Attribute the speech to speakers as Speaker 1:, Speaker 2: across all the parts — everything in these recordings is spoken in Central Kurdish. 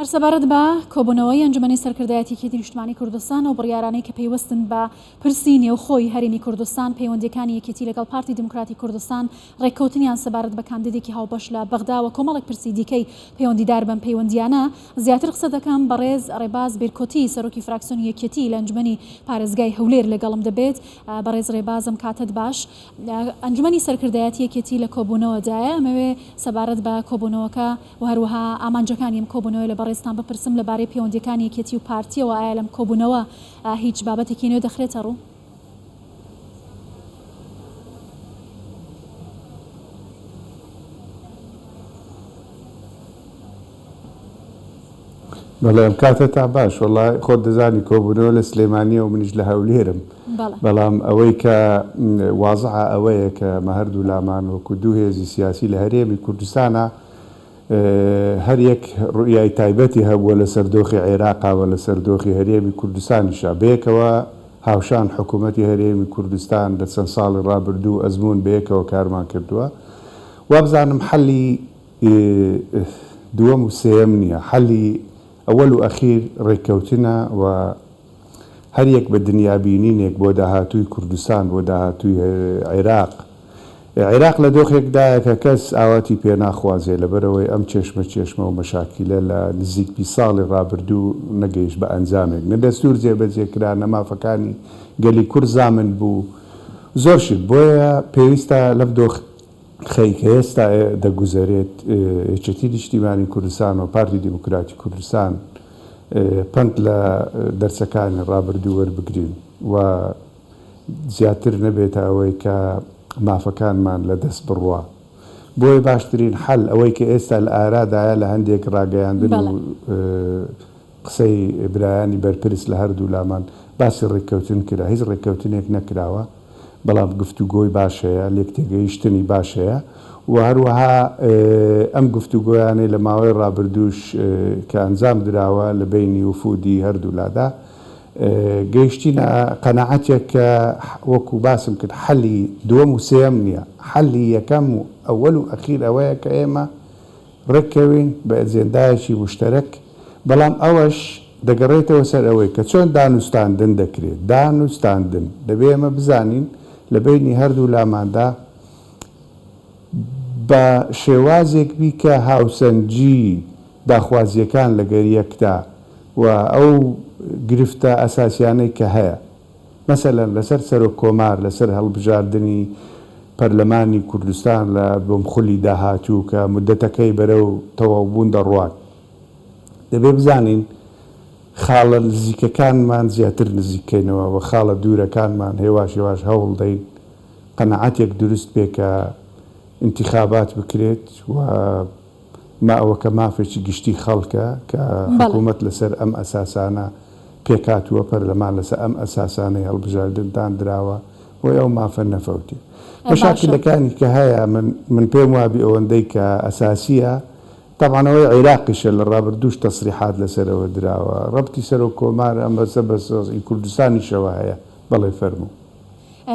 Speaker 1: هەر سەبارەت بە کۆبوونەوەی ئەنجومەنی سەرکردایەتی یەکێتی نیشتمانی کوردستان و بڕیارانەی کە پەیوەستن بە پرسی نێوخۆی هەرێمی کوردستان، پەیوەندییەکانی یەکێتی لەگەڵ پارتی دیموکراتی کوردستان، ڕێککەوتنیان سەبارەت بە کاندیدێکی هاوبەش لە بەغدا و کۆمەڵێک پرسی دیکەی پەیوەندیدار بەم پەیوەندییانە زیاتر قسە دەکەم. بەڕێز ڕێباز بیرکۆتی سەرۆکی فراکسیۆنی یەکێتی لە ئەنجومەنی پارێزگای هەولێر لەگەڵم دەبێت. بەڕێز ڕێباز ئەم کاتەت باش. ئەنجومەنی سەرکردایەتی یەکێتی لە کۆبوونەوەدایە، ئەمەوێ سەبارەت بە کۆبوونەوەکە و هەروەها ئامانجەکانی ئەم کۆبوونەوەیە لە بەڕێزتان بپرسم لەبارەی پەیوەندییەکانی یەکێتی و پارتییەوە ئایا لەم کۆبوونەوە هیچ بابەتێکی نوێ دەخرێتە ڕوو؟
Speaker 2: بەڵێ ئەم کاتەتان باش وەڵا خۆت دەزانی کۆبوونەوە لە سلێمانییە و منیش لە هەولێرم بەڵام ئەوەی کە وازحە ئەوەیە کە مە هەردوو لامان وەکو دوو هێزی سیاسی لە هەرێمی کوردستانا هەر یەک ڕوئیای تایبەتی هەبووە لەسەر دۆخی عێراقا و لەسەر دۆخی هەرێمی کوردستانیشا بەیەکەوە هاوشان حکوومەتی هەرێمی کوردستان لە چەند ساڵی ڕابردوو ئەزموون بەیەکەوە کارمان کردووە وابزانم حەلی دووەم و سێیەم نییە، حەلی ئەوەل و ئەخیر ڕێککەوتنە و هەر یەک بە دنیابینینێک بۆ داهاتووی کوردستان، بۆ داهاتووی عێراق. عێراق لە دۆخێکدایە کە کەس ئاواتی پێ ناخوازێ، لەبەرئەوەی ئەم چێشمە چێشمە و مەشاکیلە لە نزیک 20 ساڵی ڕابردوو نەگەیشت بە ئەنجامێک. نە دەستوور جێبەجێ کرا، نە مافەکانی گەلی کورد زامن بوو. زۆر شت. بۆیە پێویستە لەم دۆخ. خەی کە ئێستا دەگوزەرێت، یەکێتی نیشتیمانی کوردستان و پارتی دیموکراتی کوردستان پەند لە دەرسەکانی ڕابردوو وەربگرین و زیاتر نەبێتە ئەوەی کە مافەکانمان لە دەست بڕوا. بۆیە باشترین حەل ئەوەی کە ئێستا لە ئارادایە لە هەندێک ڕاگەیاندن و قسەی برایانی بەرپرس لە هەردوو لامان باسی ڕێککەوتن کرا، هیچ ڕێککەوتنێک نەکراوە. بەڵام گفتوگۆی باش هەیە، لێکتێگەیشتنی باش هەیە و هەروەها ئەم گفتوگۆیانەی لە ماوەی ڕابردووش کە ئەنجام دراوە لە بەینی وفودی هەردوولادا گەیشتینە قەناعەتێک کە وەکو باسم کرد حەلی دووەم و سێیەم نییە، حەلی یەکەم و ئەوەل و ئەخیر ئەوەیە کە ئێمە ڕێککەوین بە ئەجێندایەکی موشتەرەک، بەڵام ئەوەش دەگەڕێتەوە سەر ئەوەی کە چۆن دانوستاندن دەکرێت، دانوستاندن، دەبێ ئێمە بزانین لە بەینی هەردوو لاماندا بە شێوازێک بی کە هاوسەنگی داخوازییەکان لەگەر یەکدا و ئەو گرفتە ئەساسیانەی کە هەیە. مەسەلەن لەسەر سەرۆک کۆمار، لەسەر هەڵبژاردنی پەرلەمانی کوردستان لە بۆم خولی داهاتوو کە مودەتەکەی بەرەو تەواوبوون دەڕوات، دەبێ بزانین خاڵە نزیکەکانمان زیاتر نزیک کەینەوە و خاڵە دوورەکانمان هێواش هێواش هەوڵ دەین قەناعەتێک دروست بێ کە ئینتیخابات بکرێت و ما ئەوە کە مافێکی گشتی خەڵکە کە حکوومەت لەسەر ئەم ئەساسانە پێکهاتووە، پەرلەمان لەسەر ئەم ئەساسانەی هەڵبژاردن داندراوە، بۆیە ئەو مافە نەفەوتێ. مەشاکیلەکانی کە هەیە من من پێم وابی ئەوەندەی کە ئەساسییە، تەبعەن ئەوەی عیراقیشە لە ڕابردووش تەسریحات لەسەرەوە دراوە، ڕەبتی سەرۆک کۆمار ئەم بەسە بە وەزعی کوردستانیشەوە هەیە. بەڵێ فەرموو.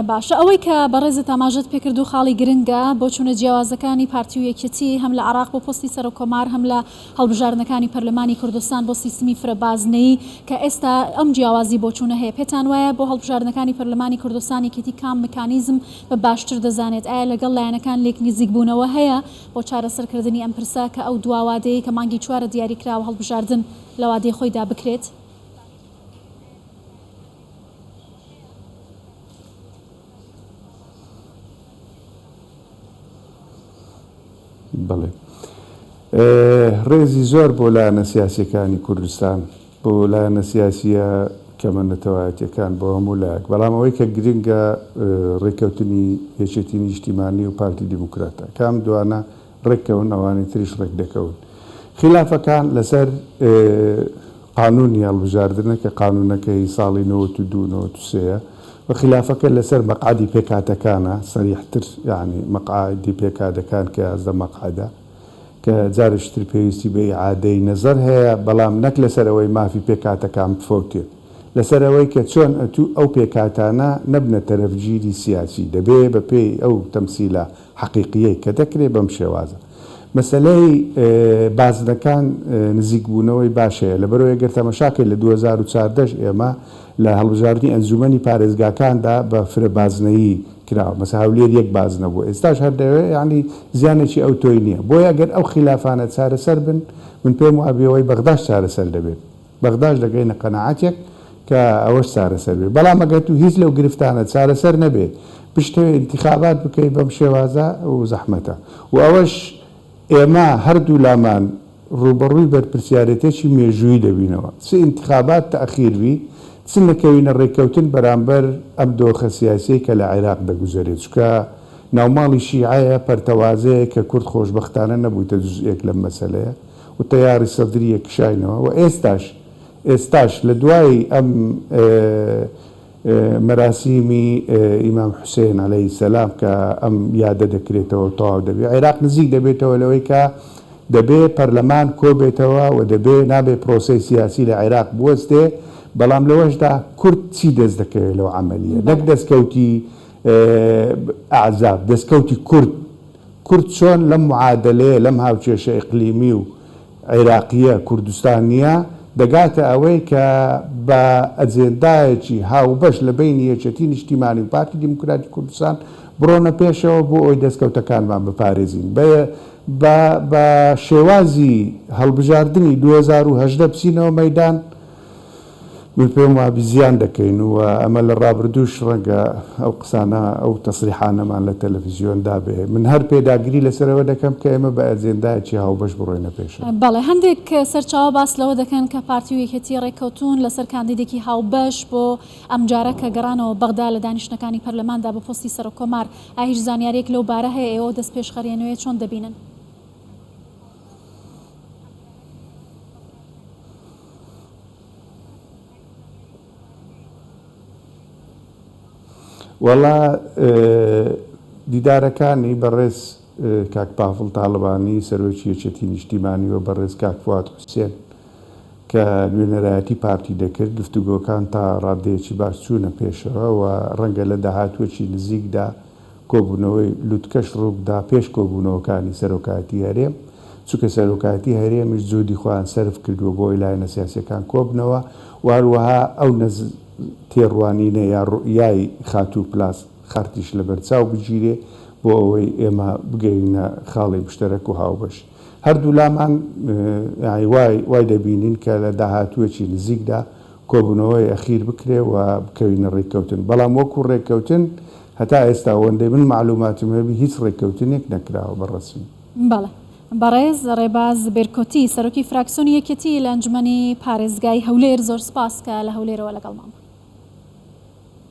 Speaker 1: باشە ئەوەی کە بەڕێزت ئاماژەت پێکرد و خاڵی گرنگە، بۆچوونە جیاوازەکانی پارتی و یەکێتی هەم لە عێراق بۆ پۆستی سەرۆک کۆمار هەم لە هەڵبژاردنەکانی پەرلەمانی کوردستان بۆ سیستمی فرە بازنەیی کە ئێستا ئەم جیاوازی بۆچوونە هەیە پێتان وایە بۆ هەڵبژاردنەکانی پەرلەمانی کوردستان یەکێتی کام مکانیزم بە باشتر دەزانێت ئایا لەگەڵ لایەنەکان لێک نزیکبوونەوە هەیە بۆ چارەسەرکردنی ئەم پرسە کە ئەو دوا وادەیەی کە مانگی چوارە دیاریکراوە هەڵبژاردن لە وادەی خۆیدا بکرێت؟
Speaker 2: بەڵێ ڕێزی زۆر بۆ لایەنە سیاسیەکانی کوردستان بۆ لایەنە سیاسیە کەمە نەتەوایەتیەکان بۆ هەموو لایەک بەڵام ئەوەی کە گرنگە ڕێککەوتنی یەکێتی نیشتیمانی و پارتی دیموکراتە کام دوانە ڕێککەون ئەوانی تریش ڕێک دەکەون. خیلافەکان لەسەر قانونی هەڵبژاردنە کە قانونەکە هی ساڵی 92 93 یە و خیلافەکە لەسەر مەقعەدی پێکهاتەکانە سەریحتر یانی مەقعەدی پێکهاتەکان کە 11 مەقعەدە کە جارێکی تر پێویستی بە ئیعادەی نەزەر هەیە بەڵام نەک لەسەر ئەوەی مافی پێکهاتەکان بفەوتێت لەسەر ئەوەی کە چۆن ئەتوو ئەو پێکهاتانە نەبنە تەرەفگیری سیاسی دەبێ بە پێی ئەو تەمسیلە حەقیقیەی کە دەکرێ بەم شێوازە. مەسەلەی بازنەکان نزیکبوونەوەی باش هەیە، لەبەرئەوەی گەر تەمەشاکەی لە 2014 ئێمە لە هەڵبژاردنی ئەنجوومەنی پارێزگاکاندا بە فرە بازنەیی کراوە، مەسە هەولێر یەک بازنە بووە ئێستاش هەر دەوێ یانی زیانێکی ئەوتۆی نییە، بۆیە گەر ئەو خیلافانە چارەسەر بن من پێم وابێ ئەوەی بەغداش چارەسەر دەبێت. بەغداش دەگەینە قەناعەتێک کە ئەوەش چارەسەر بێ. بەڵام ئەگەر تو هیچ لەو گرفتانە چارەسەر نەبێ بشتەوێ ئینتیخابات بکەی بەم شێوازە و زەحمەتە و ئەوەش ئێمە هەردوولامان ڕووبەڕووی بەرپرسیارێتێکی مێژوویی دەبینەوە چ ئینتیخابات تەئخیر بی چ نەکەوینە ڕێککەوتن بەرامبەر ئەم دۆخە سیاسیەی کە لە عێراق دەگوزەرێ چونکە ناوماڵی شیعەیە پەرتەوازەیە کە کورد خۆشبەختانە نەبوویتە جوزئێک لەم مەسەلەیە. و تەیاری سەدریە کشاینەوە و ئێستاش ئێستاش لە دوای ئەم مەراسیمی ئیمام حوسێن عەلەیهی سەلام کە ئەم یادە دەکرێتەوە و تەواو دەبێ عێراق نزیک دەبێتەوە لەوەی کە دەبێ پەرلەمان کۆبێتەوە و دەبێ نابێ پرۆسەی سیاسی لە عێراق بوەستێ بەڵام لەوەشدا کورد چی دەست دەکەوێ لەو عەمەلیە نەک دەستکەوتی ئەعزاب دەستکەوتی کورد کورد چۆن لەم معادەلەیە، لەم هاوکێشە ئیقلیمی و عێراقییە کوردستانییە دەگاتە ئەوەی کە بە ئەجێندایەکی هاوبەش لە بەینی یەکێتی نیشتیمانی و پارتی دیموکراتی کوردستان بڕۆنە پێشەوە بۆ ئەوەی دەستکەوتەکانمان بپارێزین بە بە بە شێوازی هەڵبژاردنی 2018 بچینەوە مەیدان. من پێم وابی زیان دەکەین و ئەمە لە ڕابردووش ڕەنگە ئەو قسانە ئەو تەسریحانەمان لە تەلەفزیۆن دابێ. من هەر پێداگری لەسەر ئەوە دەکەم کە ئێمە بە ئەجێندایەکی هاوبەش بڕۆینە پێشەوە.
Speaker 1: بەڵێ هەندێک سەرچاوە باس لەوە دەکەن کە پارتی و یەکێتی ڕێککەوتوون لەسەر کاندیدێکی هاوبەش بۆ ئەمجارە کە گەڕانەوە بەغدا لە دانیشتنەکانی پەرلەماندا بۆ پۆستی سەرۆککۆمار. ئایا هیچ زانیارییەک لەو بارە هەیە؟ ئێوە ئەو دەستپێشخەرییە نوێیە چۆن دەبینن؟
Speaker 2: وەڵا دیدارەکانی بەڕێز کاک پافڵ تاڵەبانی سەرۆکی یەکێتی نیشتیمانی و بەڕێز کاک فواد حوسێن کە نوێنەرایەتی پارتی دەکرد گفتوگۆکان تا ڕادەیەکی باش چوونە پێشەوە و ڕەنگە لە داهاتووەکی نزیکدا کۆبوونەوەی لوتکەش ڕووبدا پێش کۆبوونەوەکانی سەرۆکایەتی هەرێم، چونکە سەرۆکایەتی هەرێمیش جوهدی خۆیان سەرف کردووە بۆ ئەوەی لایەنە سیاسیەکان کۆبنەوە و هەروەها ئەو نەز تێڕوانینە یا ڕوئیای خاتوو پلاس خارتیش لەبەرچاو بگیرێ بۆ ئەوەی ئێمە بگەینە خاڵی مشتەرەک و هاوبەش. هەردوولامان یانی وای وای دەبینین کە لە داهاتوویەکی نزیکدا کۆبوونەوەی ئەخیر بکرێ و بکەوینە ڕێککەوتن بەڵام وەکو ڕێککەوتن هەتا ئێستا ئەوەندەی من مەعلوماتم هەبی هیچ ڕێککەوتنێک نەکراوە بە ڕەسمی.
Speaker 1: بەڵێ بەڕێز ڕێباز بێرکۆتی سەرۆکی فراکسیۆنی یەکێتی لە ئەنجومەنی پارێزگای هەولێر زۆر سوپاس کە لە هەولێرەوە لەگەڵمان بوون.